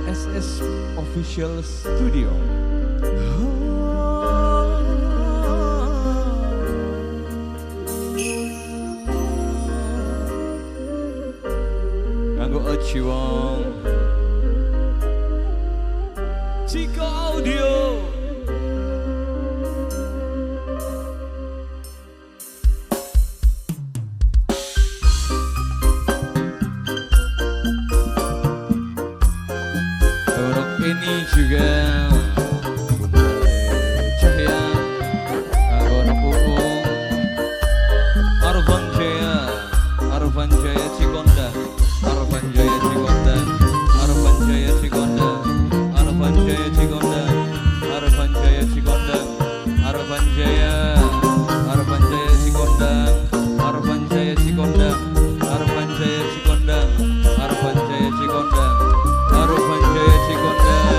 SS Official Studio. Nganggo Aci Wong, Ciko Audio. Ini juga Bunda Cahya, Anggon Pupung, Arfan Jaya, Arfan Jaya Cikondang, Arfan Jaya Cikondang, Arfan Jaya Cikondang, Arfan Jaya Cikondang, Arfan Jaya Cikondang, Arfan Jaya, Arfan Jaya Cikondang, Arfan Jaya Cikondang, Arfan Jaya Cikondang, Arfan Jaya Cikondang, Arfan Jaya Cikondang.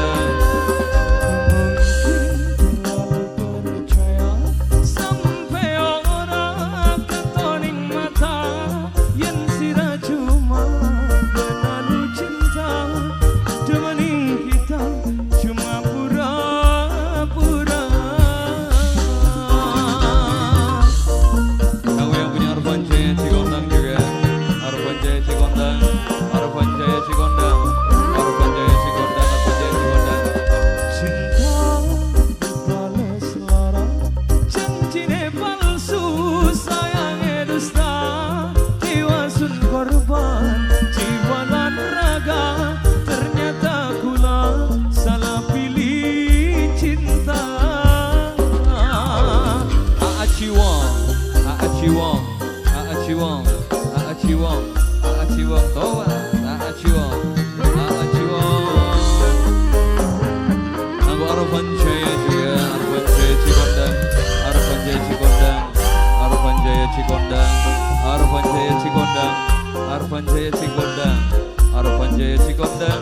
Arfan Jaya Cikondang, Arfan Jaya Cikondang,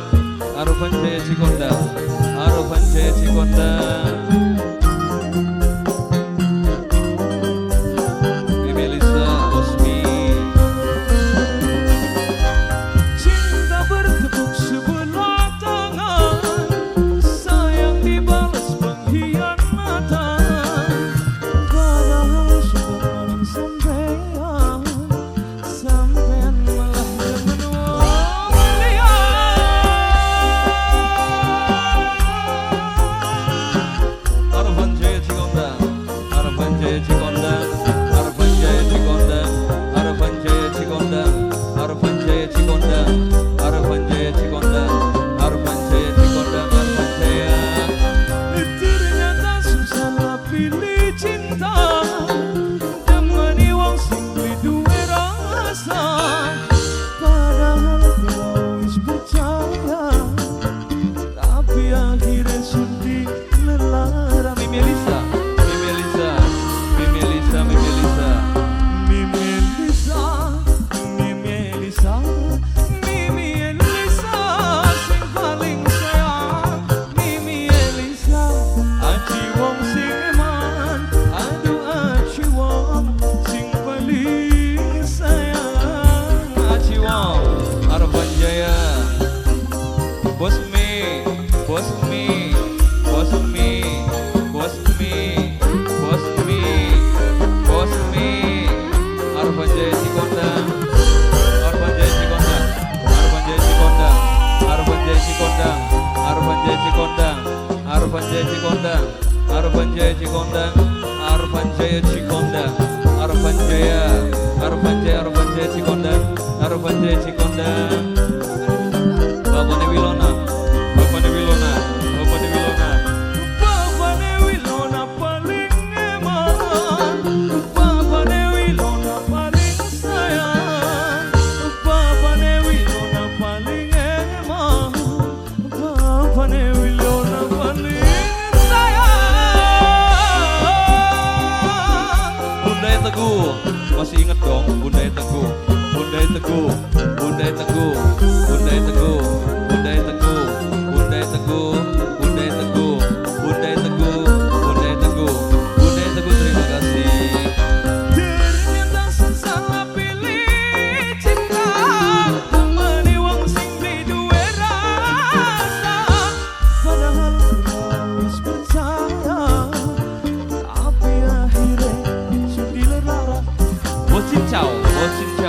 Arfan Jaya Cikondang, Arfan Jaya Cikondang. Melisa Bosmi. Cinta bertepuk sebelah tangan, sayang dibalas pengkhianatan. Padahal sudah malam sampean, sampean malah menua. Arfan Jaya Cikondang, Arfan Jaya Cikondang, Arfan Jaya Cikondang, Arfan Jaya Cikondang, Arfan Jaya Cikondang, Arfan Jaya Cikondang, Arfan Jaya Cikondang, Arfan Jaya. Ternyata susah pilih cinta, temani wong sing duwe rasa. Padahal kula wis percaya, tapi akhirnya sedih lelara. Mimi Elisa, Mimi Elisa, Mimi Elisa, Mimi Elisa, Mimi Elisa, Mimi Elisa, Mimi Elisa sing paling sayang. Mimi Elisa, aci wong sing eman, aduh aci wong sing paling sayang. Aci wong, Arfan Jaya, Bosmi, Bosmi, Bosmi, Bosmi, Bosmi, Bosmi, Arfan Jaya Cikondang, Arfan Jaya Cikondang, Arfan Jaya Cikondang, Arfan Jaya Cikondang, Arfan Jaya Cikondang, Arfan Jaya Cikondang, Arfan Jaya Cikondang, Arfan Jaya Cikondang, Arfan Jaya, Arfan Jaya, Arfan Jaya Cikondang, Arfan Jaya Cikondang. Bapakne Wilona, Bapakne Wilona, Bapakne Wilona, Bapakne Wilona paling eman, Bapakne Wilona paling sayang, Bapakne Wilona paling eman, Bapakne Wilona paling sayang. Bunda Teguh, masih inget dong Bunda Teguh, Bunda Teguh, Bunda Teguh, Bunda Teguh, Bunda Teguh, Bunda Teguh, Bunda Teguh, Bunda Teguh, Bunda Teguh, Bunda Teguh, terima kasih. Ternyata salah pilih cinta, temani wong sing duwe rasa. Bocincau, Bocincau.